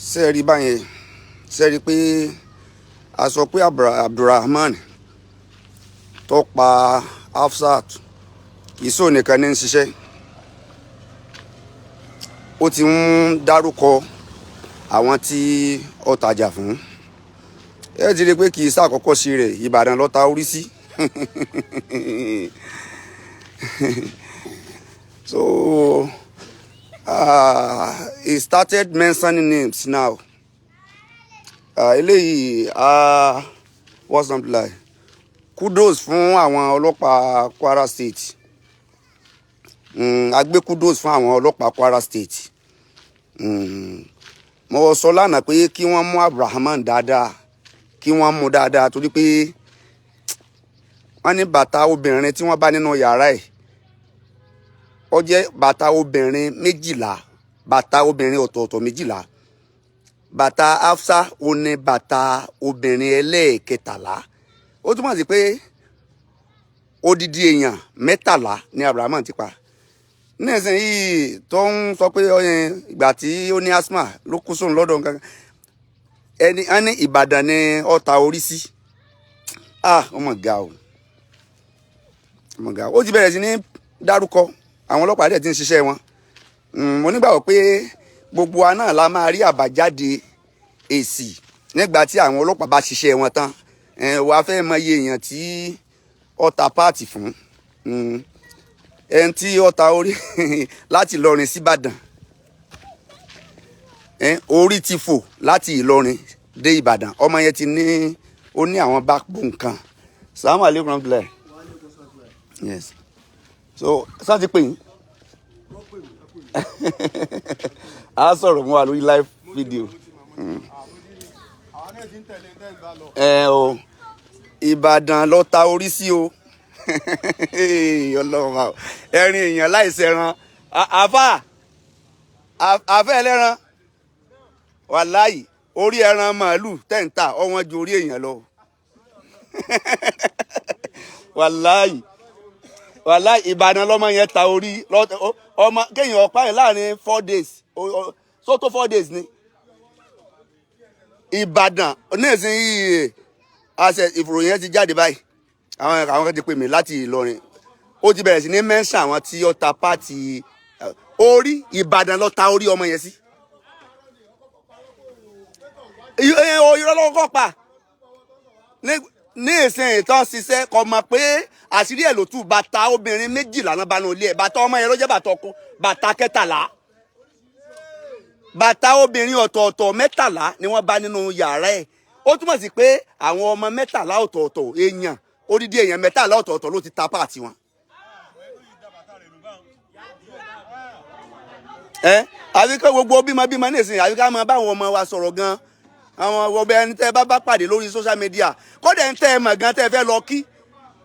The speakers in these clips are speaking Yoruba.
Ṣe rí báyẹn? Ṣe rí pé a sọ pé Abdulrahman tó pa Hafsat kì í sóò nìkan ní ń ṣiṣẹ́. Ó ti ń dárúkọ àwọn tí ó tajà fún. Ẹ ti rí i pé kì í ṣàkọ́kọ́ sí rẹ̀. Ìbàdàn ló ta orí sí. So he started mentioning names now. Eléyìí, what's something like kudos fún àwọn ọlọ́pàá Kwara State. A gbé kudos fún àwọn ọlọ́pàá Kwara State. Mo sọ lánàá pé kí wọ́n mú Abrahaman dáadáa, kí wọ́n mú dáadáa, torí pé wọ́n ní bàtà obìnrin tí wọ́n bá nínú yàrá ẹ̀, ó jẹ́ bàtà obìnrin 12, bàtà obìnrin ọ̀tọ̀ọ̀tọ̀ 12. Bàtà Hafsa ó ní bàtà obìnrin ẹlẹ́ẹ̀kẹtàlá. Ó túmọ̀ sí pé odidi èèyàn 13 ni Abrahaman ti pa. Nísìnyí tó ń sọ pé ìgbà tí ó ní asthma ló kú sóun lọ́dọ̀ nǹkan ẹni á ní Ìbàdàn ni ó ta orí sí. Ah, ọmọ ga o, ọmọ ga o. Ó ti bẹ̀rẹ̀ sí ní dárúkọ. Àwọn ọlọ́pàá dẹ̀ ti ń ṣiṣẹ́ wọn. Mo nígbàgbọ́ pé gbogbo wa náà la máa rí àbájáde èsì nígbà tí àwọn ọlọ́pàá bá ṣiṣẹ́ wọn tán. Wàá fẹ́ mọ iye èèyàn tí ó ta páàtì fún, ẹni tí ó ta orí láti Ìlọrin síbàdàn. Orí ti fò láti Ìlọrin dé Ìbàdàn. Ọmọ yẹn ti ní, ó ní àwọn backbone kan. Salamu aleykum rahmatulahi. Yes, so sáà ti pè yín, a sọ̀rọ̀ mọ́ wa lórí live video. Ẹ o, Ìbàdàn ló ta orí sí o. Ọlọ́run wa o. Ẹ̀rín èèyàn láìsẹ̀ran àfà àfẹ́ ẹlẹ́ran, wàláyì, orí ẹran màálù tẹ̀ǹtà ọ̀wọ́n ju orí èèyàn lọ. Wàláyì, wàláyì, Ìbàdàn lọ́mọ yẹn ta orí ọmọ kéèyàn ọ̀pá yẹn láàrin 4 days. So tó 4 days ni Ìbàdàn nísìnyí. Àṣẹ ìfòròyìn yẹn ti jáde báyìí. Àwọn kan ti pè mí láti Ìlọrin. Ó ti bẹ̀rẹ̀ sí ní mẹ́ńsà àwọn tí ó ta páàtì orí. Ìbàdàn ló ta orí ọmọ yẹn sí. Irọ́ ló kọ́kọ́ pa ní ìsìn ìtàn ṣiṣẹ́ kò mọ̀ pé àṣírí ẹ̀ ló tú. Bàtà obìnrin 12 náà bá nù ilé ẹ̀. Bàtà ọmọ yẹn ló jẹ́ bàtà ọkọ, bàtà 13, bàtà obìnrin ọ̀tọ̀ọ̀tọ̀ 13 ni wọ́n bá nínú yàrá ẹ̀. Ó túmọ̀ sí pé àwọn ọmọ 13 ọ̀tọ̀ọ̀tọ̀ èèyàn, odidi èèyàn 13 ọ̀tọ̀ọ̀tọ̀ ló ti ta páàtì wọn. Ẹ àfi ká gbogbo bímọ bímọ nísìnyí, àfi ká máa bá àwọn ọmọ wa sọ̀rọ̀ gan. Àwọn ọbẹ̀ ẹni tẹ́ bá bá pàdé lórí social media, kódà ẹni tẹ́ ẹ mọ̀ gan tẹ́ ẹ fẹ́ lọ kí,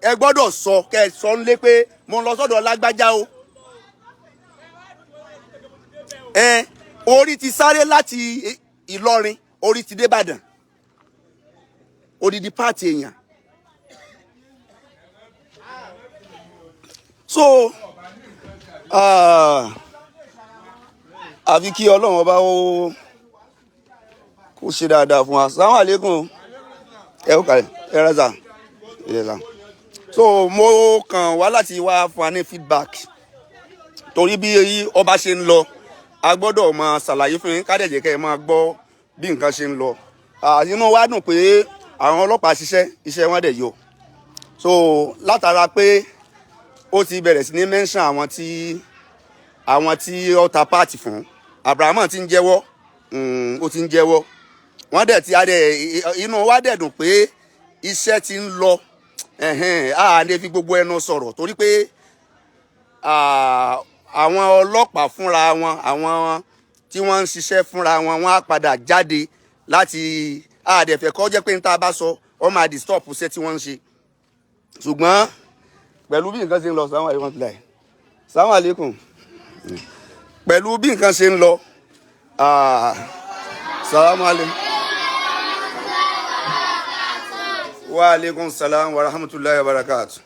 ẹ gbọ́dọ̀ sọ, kẹ́ ẹ sọ ń lé pé mo ń lọ sọ́dọ̀ lágbájá o. Ẹ orí ti sáré láti Ìlọrin, orí ti dé Ìbàdàn, odidi páàtì èèyàn. So àfi kí Ọlọ́run ọba ó kó ṣe dáadáa fún wa. Salamu aleykum. Ẹ ó kàlẹ̀, ẹ rẹ́ sà, ẹ sà. So mo kàn wá láti wá fún wa ní feedback, torí bí ọba ṣe ń lọ, a gbọ́dọ̀ máa ṣàlàyé fún yín, ká dẹ̀ jẹ́ kẹ́ ẹ máa gbọ́ bí nǹkan ṣe ń lọ. Inú wa dùn pé àwọn ọlọ́pàá ṣiṣẹ́, iṣẹ́ wọn dẹ̀ yọ. So látara pé ó ti bẹ̀rẹ̀ sí ní mention àwọn tí ó ta páàtì fún, Abrahamu ti ń jẹ́wọ́. Ó ti ń jẹ́wọ́. Wọ́n dẹ̀ ti adẹ̀, inú wa dẹ̀ dùn pé iṣẹ́ ti ń lọ. A lè fi gbogbo ẹnu sọ̀rọ̀ torí pé àwọn ọlọ́pàá fúnra wọn, àwọn tí wọ́n ń ṣiṣẹ́ fúnra wọn, wọ́n á padà jáde láti àdẹ̀fẹ̀ kọ́ jẹ́ pé n tá a bá sọ, wọ́n máa disturb iṣẹ́ tí wọ́n ń ṣe. Ṣùgbọ́n pẹ̀lú bí nǹkan ṣe ń lọ, sàwọn àlékún tilẹ̀, sàwọn àlékún, pẹ̀lú bí nǹkan ṣe ń lọ, salamu aleykum. Wa aleykum salam wa rahmatulahi wa barakatu.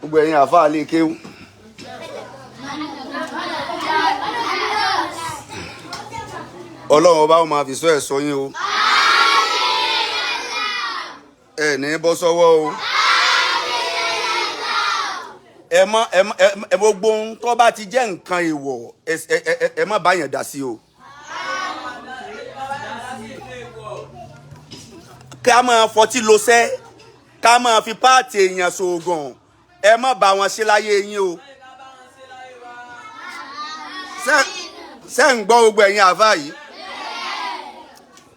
Gbogbo ẹ̀yin àfáà lè kéwú. Ọlọ́run ọba ó máa fi sọ ẹ̀ sọ yín o. Ẹ ní bọ́ sọ́wọ́ o. Ẹ mọ ẹ mọ ẹ gbogbo ohun tó bá ti jẹ́ nǹkan èèwọ̀, ẹ ẹ ẹ má bá yẹn dá sí o. Ká máa fọtí lọ́sẹ̀, ká máa fi páàtì èèyàn ṣoògùn, ẹ má bá wọn ṣe láyé yín o. Ṣé ń gbọ́ gbogbo ẹ̀yin àfa yìí?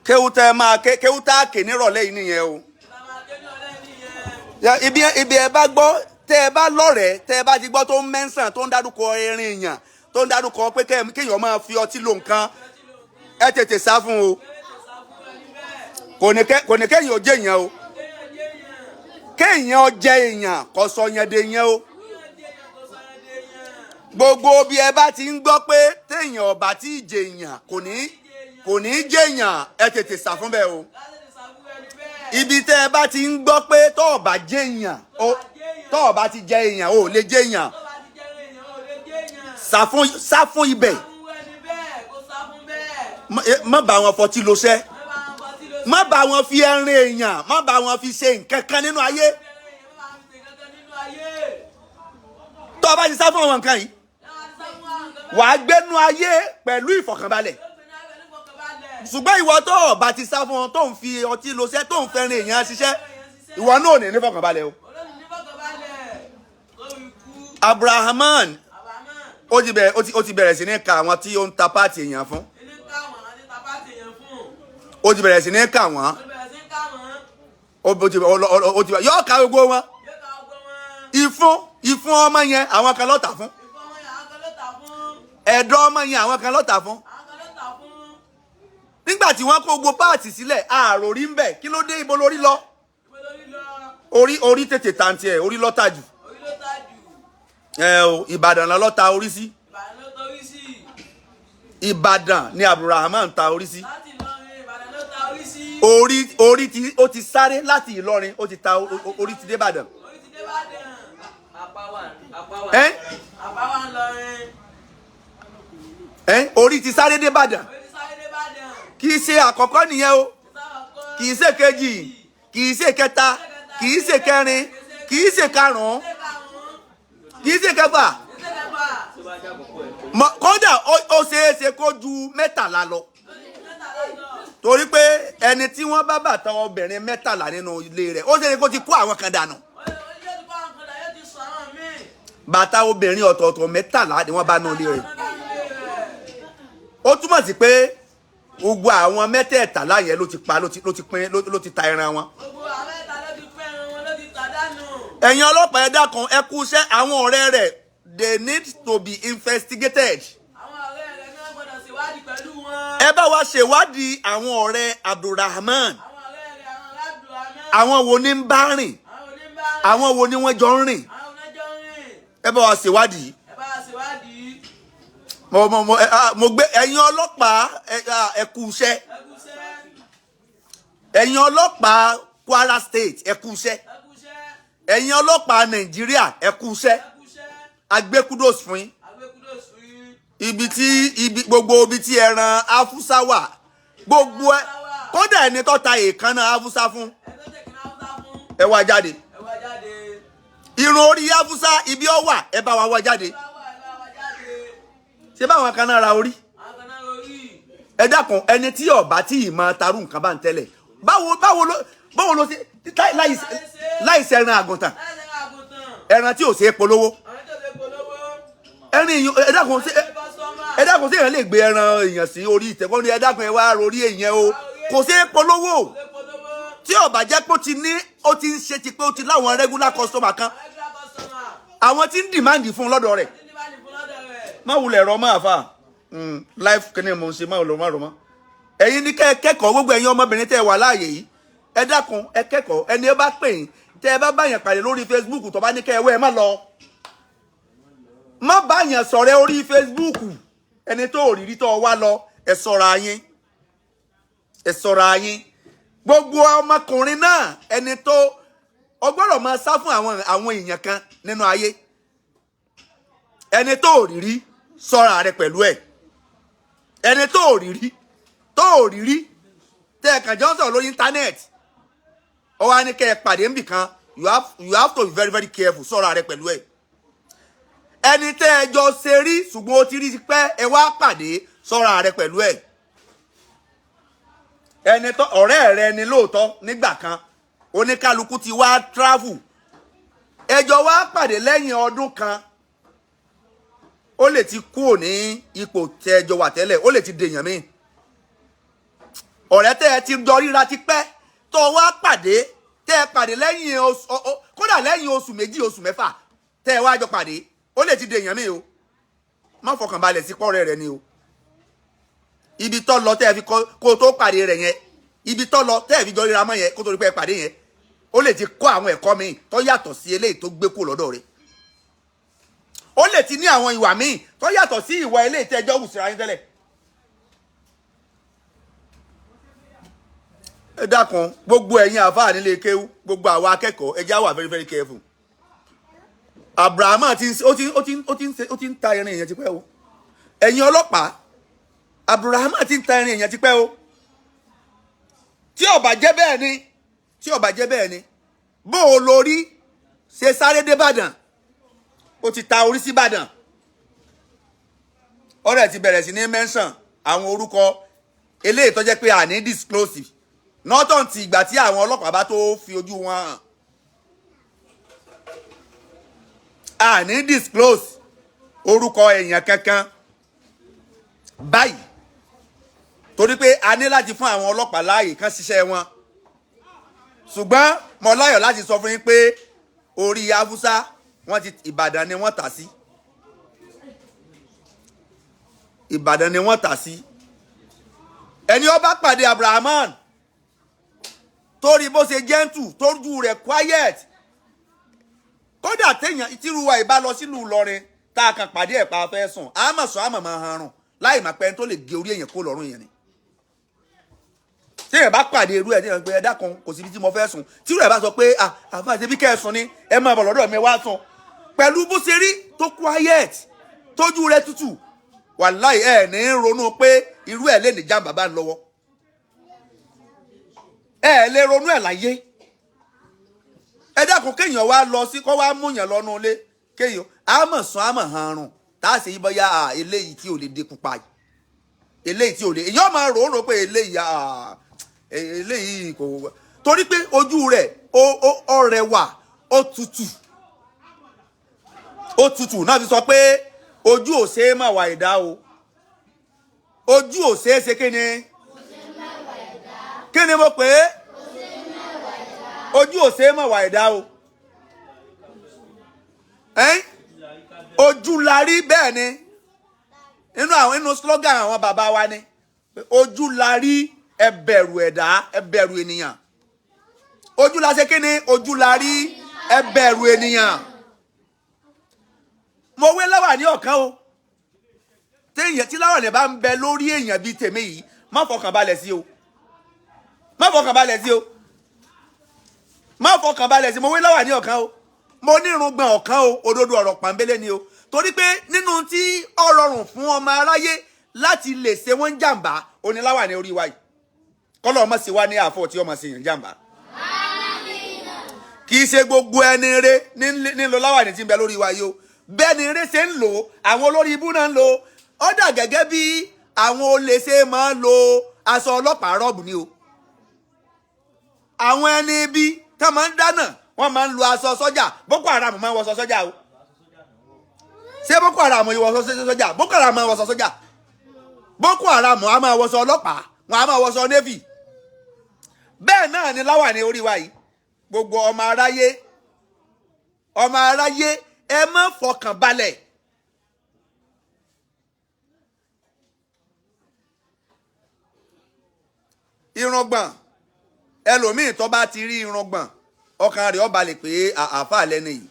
Kéwú tẹ́ máa kéwú tá a kè nírọ̀lẹ́ yìí nìyẹn o. Ibi ẹ bá gbọ́, tẹ́ ẹ bá lọ́rẹ̀ẹ́, tẹ́ ẹ bá ti gbọ́ tó ń mẹ́sàn, tó ń dárúkọ erin èèyàn, tó ń dárúkọ pé kéèyàn máa fi ọtí lo nǹkan, ẹ tètè sá fún o. Kò ní kéèyàn ó jẹ èèyàn o. Kéèyàn ó jẹ èèyàn kò sọ yẹn de yẹn o. Gbogbo bí ẹ bá ti ń gbọ́ pé téèyàn ọba tí ì jẹ èèyàn kò ní jẹ èèyàn, ẹ tètè sá fún bẹ́ẹ̀ o. Ibi tẹ́ ẹ bá ti ń gbọ́ pé tó ọba jẹ èèyàn, tó ọba ti jẹ èèyàn, ò lè jẹ èèyàn, sá fún ibẹ̀. Má bá wọn fọtí lọ́sẹ̀, má bá wọn fi ẹrin èèyàn, má bá wọn fi ṣe nǹkan kan nínú ayé. Tó o bá ti sá fún àwọn nǹkan yìí, wàá gbénú ayé pẹ̀lú ìfọ̀kànbalẹ̀. Ṣùgbọ́n ìwọ tó o bá ti sá fún wọn, tó ń fi ọtí lọ́sẹ̀, tó ń fẹ́rin èèyàn ṣiṣẹ́, ìwọ náà ò ní nífọ̀kànbalẹ̀ o. Abrahaman ó ti bẹ̀rẹ̀ sí ní ka àwọn tí ó ń ta páàtì èèyàn fún. Ó ti bẹ̀rẹ̀ sí ní kà wọ́n. Ó ti yọ ká gbogbo wọn. Ìfún ọmọ yẹn àwọn kan ló tà fún. Ẹ̀dọ̀ ọmọ yẹn àwọn kan ló tà fún. Nígbà tí wọ́n kó gbogbo páàtì sílẹ̀, ààrò rí ń bẹ̀. Kí ló dé? Ibo lórí lọ? Orí tètè tàǹtì ẹ̀, orí lọ́tà jù. Ẹ o, Ìbàdàn ló ta orí sí. Ìbàdàn ni Abdulrahman ta orí sí. Orí tí ó ti sáré láti Ìlọrin, ó ti ta orí ti dé Ìbàdàn. Orí ti sáré dé Ìbàdàn. Kì í ṣe àkọ́kọ́ nìyẹn o, kì í ṣe kejì, kì í ṣe kẹta, kì í ṣe kẹrin, kì í ṣe karùn-ún, kì í ṣe kẹfà. Kódà ó ṣeé ṣe kó ju 13 lọ, torí pé ẹni tí wọ́n bá bàtà obìnrin 13 nínú ilé rẹ̀, ó ṣeé ṣe kó ti kó àwọn kan dànù. Bàtà obìnrin ọ̀tọ̀ọ̀tọ̀ 13 ni wọ́n bá nínú ilé rẹ̀. Ó túmọ̀ sí pé gbogbo àwọn 13 yẹn ló ti pa, ló ti pín, ló ti ta ẹran wọn. Ẹ̀yin ọlọ́pàá, ẹ dákun, ẹ kú iṣẹ́. Àwọn ọ̀rẹ́ rẹ̀, they need to be investigated. Ẹ bá wa ṣèwádìí àwọn ọ̀rẹ́ Abdulrahman. Àwọn wo ni ń bá rìn? Àwọn wo ni wọ́n jọ ń rìn? Ẹ bá wa ṣèwádìí. Mo gbé ẹ̀yin ọlọ́pàá, ẹ kú iṣẹ́. Ẹ̀yin ọlọ́pàá Kwara State, ẹ kú iṣẹ́. Ẹ̀yin ọlọ́pàá Nàìjíríà, ẹ kú iṣẹ́. A gbé kudos fún yín. Ibi gbogbo ibi tí ẹran Afusa wà, gbogbo ẹ, kódà ẹni tó ta èèkánná Afusa fún, ẹ wá jáde. Irun orí Afusa ibi ọ wà, ẹ bá wa wá jáde. Ṣé báwọn kan náà ra orí? Ẹ dákun, ẹni tí ọba tí ì máa tarú nǹkan bá ń tẹ́lẹ̀, báwo ló ṣe láìsí ẹran àgùntàn, ẹran tí ò ṣe é polówó, ẹran èèyàn? Ẹ dákun, ṣe ẹ dákun, ṣé èèyàn lè gbé ẹran èèyàn sí orí ìtẹ̀kọ́ ní? Ẹ dákun, ẹ wá rorí èèyàn o, kò ṣe é polówó. Tí ó bá jẹ́ pé ó ti ní, ó ti ń ṣe ti pé ó ti láwọn regular customer kan, àwọn tí ń demand fún lọ́dọ̀ rẹ̀. Má wulẹ̀ rọ máa fà life kí ni mo ń ṣe, má wulẹ̀ má rọ mọ́. Ẹ̀yin ní kẹ́ ẹ kẹ́kọ̀ọ́, gbogbo ẹ̀yin ọmọbìnrin tẹ́ ẹ wà láàyè yìí, ẹ dákun, ẹ kẹ́kọ̀ọ́. Ẹni ẹ bá pè yín, tẹ́ ẹ bá bá yàn pàdé lórí Facebook, tó bá ní kẹ́ ẹ wẹ́, ẹ má lọ. Má bá yàn sọ̀rẹ́ orí Facebook. Ẹni tó rírí tó wá lọ, ẹ ṣọ́ra yín, ẹ ṣọ́ra yín. Gbogbo ọmọkùnrin náà, ẹni tó ọgbọ́dọ̀ máa sá fún àwọn èèyàn kan nínú ayé, ẹni tó rírí, ṣọ́ra rẹ pẹ̀lú ẹ̀. Ẹni tó rírí, Tó ò rí rí, tẹ́ ẹ kàn jọ ń sọ̀rọ̀ lórí íńtánẹ́ẹ̀tì, ó wá ní kẹ́ ẹ pàdé níbì kan, you have to be very very careful. Sọ̀rọ̀ rẹ pẹ̀lú ẹ̀. Ẹni tẹ́ ẹ jọ ṣe rí, ṣùgbọ́n ó ti rí pẹ́, ẹ wá pàdé, sọ̀rọ̀ rẹ pẹ̀lú ẹ̀. Ẹni tó ọ̀rẹ́ rẹ ni lóòótọ́ nígbà kan, oníkálukú ti wá travel, ẹ jọ wá pàdé lẹ́yìn ọdún kan, ó lè ti kúrò ní ipò tẹ́ ẹ jọ wà tẹ́lẹ̀, ó lè ti dèèyàn míì. Ọ̀rẹ́ tẹ́ ẹ ti jọ ríra ti pẹ́, tó wá pàdé, tẹ́ ẹ pàdé lẹ́yìn oṣù, kódà lẹ́yìn oṣù 2, oṣù 6 tẹ́ ẹ wá jọ pàdé, ó lè ti dèèyàn míì o. Má fọkàn balẹ̀ sí pọ́ọ̀rẹ́ rẹ ni o. Ibi tó lọ tẹ́ ẹ fi kó tó pàdé rẹ̀ yẹn, ibi tó lọ tẹ́ ẹ fi jọ ríra mọ́ yẹn, kó tó rí pé ẹ pàdé yẹn, ó lè ti kọ́ àwọn ẹ̀kọ́ míì tó yàtọ̀ sí eléyìí tó gbé kúrò lọ́dọ̀ rẹ̀. Ó lè ti ní àwọn ìwà míì tó yàtọ̀ sí ìwà eléyìí tẹ́ ẹjọ́ wù síra yín tẹ́lẹ̀. Ẹ dákun, gbogbo ẹ̀yin àfáà nílé kéwú, gbogbo àwa akẹ́kọ̀ọ́, ẹ já wà very very careful. Abrahamu ti ó ti ń ta irin èèyàn tipẹ́ o. Ẹ̀yin ọlọ́pàá, Abrahamu ti ń ta irin èèyàn tipẹ́ o. Tí ó bá jẹ́ bẹ́ẹ̀ ni, tí ó bá jẹ́ bẹ́ẹ̀ ni, bó o lórí ṣe sáré dé Ìbàdàn, ó ti ta orí sí Ìbàdàn. Ọ̀rẹ́ ti bẹ̀rẹ̀ sí ní mẹ́ńsàn àwọn orúkọ eléyìí tó jẹ́ pé àní disclose nọ́tàn ti ìgbà tí àwọn ọlọ́pàá bá tó fi ojú wọn hàn. Àní disclose orúkọ èèyàn kankan báyìí, torí pé a ní láti fún àwọn ọlọ́pàá láàyè kan ṣiṣẹ́ wọn. Ṣùgbọ́n mo láyọ̀ láti sọ fún yín pé orí Haúsá wọ́n ti Ìbàdàn ni wọ́n tà sí. Ìbàdàn ni wọ́n tà sí. Ẹni ó bá pàdé Abrahaman, torí bó ṣe gentle, tójú rẹ̀ quiet, kódà téèyàn tírú wa ìbá lọ sílùú Ìlọrin, tá a kàn pàdé ẹ̀ pa fẹ́ sùn, àmọ̀ sọ àmọ̀ máa hanrun láì máa pẹ́ tó lè gé orí èèyàn kó lọ́rùn èèyàn ni. Téèyàn bá pàdé irú ẹ̀, téèyàn pé ẹ dákun, kò síbi tí mo fẹ́ sùn, tírú ẹ̀ bá sọ pé àfa ṣe bí kẹ́ ẹ sùn ni, ẹ máa bọ̀ lọ́dọ̀ mi wá sùn. Pẹ̀lú bó ṣe rí tó quiet, tójú rẹ̀ tútù, wàláì ẹ̀ ní ronú pé irú ẹ̀ lè ní jàǹbá bá ń lọ́wọ́. Ẹ lè ronú ẹ̀ láyé. Ẹ dákun, kéèyàn wá lọ sí kọ́ wá múyàn lọ́nu ilé, kéèyàn àmọ̀ sùn àmọ̀ hanrun, tá a ṣe yí bọ́yá eléyìí tí ò lè dínkù pa yìí, eléyìí tí ò lè, èyàn máa rò ó rò pé eléyìí eléyìí kò, torí pé ojú rẹ̀ ó rẹwà, ó tutù, ó tutù náà fi sọ pé ojú ò ṣe é má wà ẹ̀dá o. Ojú ò ṣe é ṣe kí ni? Kí ni mo pè é? Ojú ò ṣe é má wà ẹ̀dá o. Ojú la rí, bẹ́ẹ̀ ni. Nínú àwọn inú slogan àwọn bàbá wa ni ojú la rí, ẹ bẹ̀rù ẹ̀dá, ẹ bẹ̀rù ènìyàn. Ojú la ṣe kí ni? Ojú la rí, ẹ bẹ̀rù ènìyàn. Mo wé láwà ní ọ̀kan o. Téèyàn tí láwà ní bá ń bẹ lórí èèyàn bíi tèmi yìí, má fọkàn balẹ̀ sí o. Má fọkàn balẹ̀ sí o. Má fọkàn balẹ̀ sí. Mo wé láwà ní ọ̀kan o. Mo ní irùngbọ̀n ọ̀kan o. Òdodo ọ̀rọ̀ pàǹbélé ni o. Torí pé nínú tí ó rọrùn fún ọmọ aráyé láti lè ṣe wọ́n jàǹbá, oníláwà ní orí wa yìí. Kọ́lọ́ ọmọ sì wá ní àfọ̀ tí ọmọ sì yàn jàǹbá. Kì í ṣe gbogbo ẹni rere nílò láwà ní tí ń bẹ lórí wa yìí o. Bẹ́ẹ̀ ni eré ṣe ń lò, àwọn olórí ibú náà ń lò. Ó dà gẹ́gẹ́ bí àwọn olè ṣe máa ń lo aṣọ ọlọ́pàá rọ́ọ̀bù ni o. Àwọn ẹni ibi tá máa ń dáná, wọ́n máa ń lo aṣọ sọ́jà. Boko Haram máa ń wọṣọ sọ́jà o. Ṣé Boko Haram yìí wọṣọ sọ́jà? Boko Haram máa ń wọṣọ sọ́jà. Boko Haram á máa wọṣọ ọlọ́pàá, wọn á máa wọṣọ navy. Bẹ́ẹ̀ náà ni láwà ní orí wa yìí. Gbogbo ọmọ aráyé, ọmọ aráyé, ẹ má fọkàn balẹ̀. Irùngbọ̀n ẹlòmíì tó bá ti rí irùngbọ̀n, ọkàn rẹ̀ ó balẹ̀ pé àáfàá lẹ́nu yìí,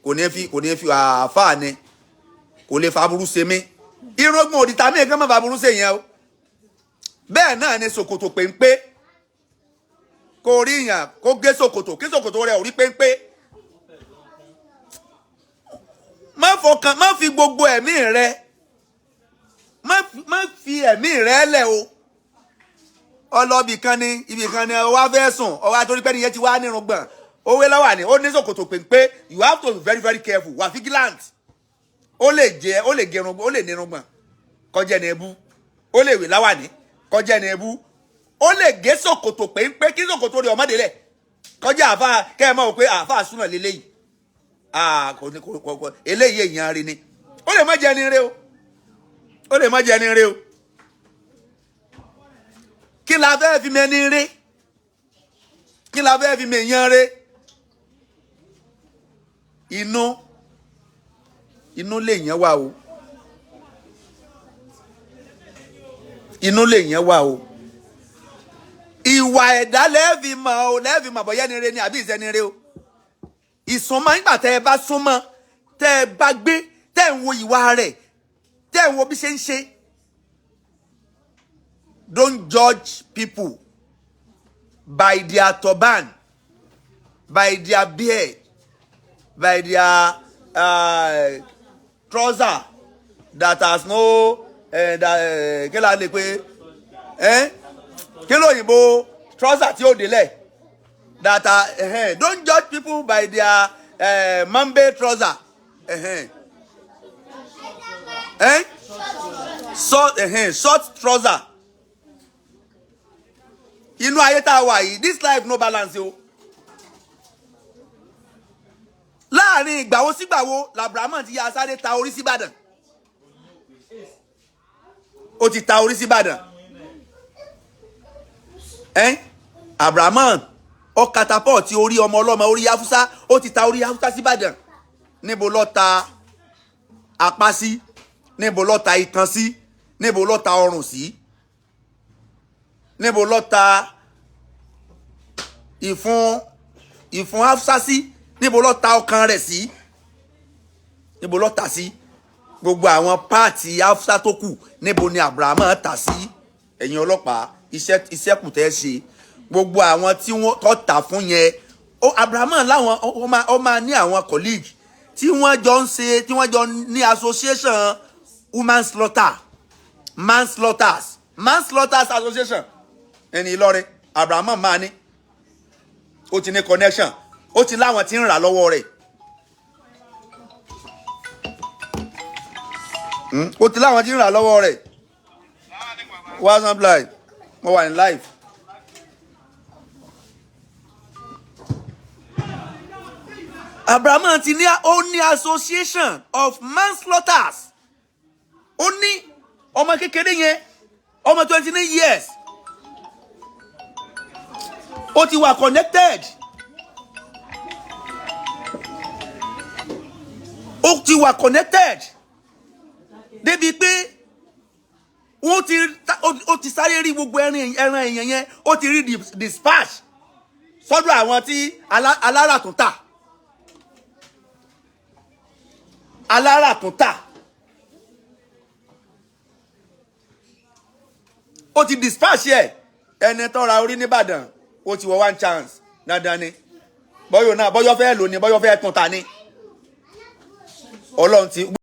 kò ní fi àáfàá ni, kò lè fa burú ṣe mí. Irùngbọ̀n òdìtà mí kan má fa burú ṣe yẹn o. Bẹ́ẹ̀ náà ni ṣòkòtò péńpé, kò rí yàn kó gé ṣòkòtò, kí ṣòkòtò rẹ̀ ò rí péńpé. Má fọkàn, má fi gbogbo ẹ̀mí rẹ, má fi ẹ̀mí rẹ lẹ̀ o. Ọlọ́bì kan ní ibì kan ní, ọwọ́ fẹ́ sùn, ọwọ́ àtòrí pẹ́ nìyẹn ti wá nírun gbọ̀n, owó láwà ní, ó ní ṣòkòtò péńpé. You have to be very very careful, wà vigilant. Ó lè jẹ, ó lè gẹrun, ó lè nírun gbọ̀n kọjá ẹni ẹbú, ó lè wé láwà ní kọjá ẹni ẹbú, ó lè gé ṣòkòtò péńpé kí ṣòkòtò rẹ̀ ọmọdé lẹ̀ kọjá àfa kẹ́ ẹ mọ̀ pé àfa súnà lélẹ́yìí. Kò ní kò eléyìí, èèyàn rí ni. Ó lè má jẹ́ ẹni rí o, ó lè má jẹ́ ẹni rí o. Kí la fẹ́ fi mẹ́ni rí? Kí la fẹ́ fi mẹ́yàn rí? Inú inú lè yẹn wà o, inú lè yẹn wà o. Ìwà ẹ̀dá lẹ́ẹ̀fì mọ̀ o, lẹ́ẹ̀fì mọ̀ bọ́yá ẹni rẹ ni àbí ìṣẹ́ni rẹ o. Ìsúnmọ́, nígbà tẹ́ ẹ bá súnmọ́, tẹ́ ẹ bá gbé, tẹ́ ẹ ń wo ìwà rẹ̀, tẹ́ ẹ ń wo bí ṣe ń ṣe. Don't judge people by their turban, by their beard, by their trouser that has no that, kí la lè pè eh? Kí lóyìnbó trouser tí ó délẹ̀ that are don't judge people by their mambe trouser. Eh? Short trouser. Inú ayé tá a wà yìí, this life no balance o. Láàrin ìgbàwo sígbàwo làbùrámọ̀ ti yá sáré ta orí síbàdàn? Ó ti ta orí síbàdàn ẹ́n. Abrahamu ó katapọ́ọ̀tì orí ọmọ ọlọ́mọ, orí Haúsá. Ó ti ta orí Haúsá síbàdàn. Níbo ló ta apá sí? Níbo ló ta itan sí? Níbo ló ta ọrùn sí? Níbo ló ta ìfun Haúsá sí? Níbo ló ta ọkàn rẹ̀ sí? Níbo ló ta sí? Gbogbo àwọn páàtì Haúsá tó kù, níbo ni Abrahamu ta sí? Ẹ̀yin ọlọ́pàá, iṣẹ́ kù tẹ́ ṣe. Gbogbo àwọn tí wọ́n tọ́ ta fún yẹn ó, Abrahamu láwọn, ó máa ní àwọn colleague tí wọ́n jọ ń ṣe, tí wọ́n jọ ní association human slaughter, manslaughters association. Ẹni Ìlọrin, Abrahamu máa ní, ó ti ní connection, ó ti láwọn tí ń rà lọ́wọ́ rẹ̀. Ó ti láwọn tí ń rà lọ́wọ́ rẹ̀. WhatsApp live, mo wà ní live. Abrahamu ti ní, ó ní association of manslaughters. Ó ní ọmọ kékeré yẹn, ọmọ 29 years, ó ti wà connected, ó ti wà connected débi pé wọ́n ti ó ti sáré rí gbogbo ẹran èèyàn yẹn, ó ti rí dispatch sọ́dọ̀ àwọn tí alára tún tà, alára tún tà. Ó ti dispatch ẹ. Ẹni tó ra orí nìbàdàn, ó ti wọ one chance dandan ni. Bọ́yọ̀ náà, bọ́yọ̀ fẹ́ lò ní, bọ́yọ̀ fẹ́ tún ta ni. Ọlọ́run ti.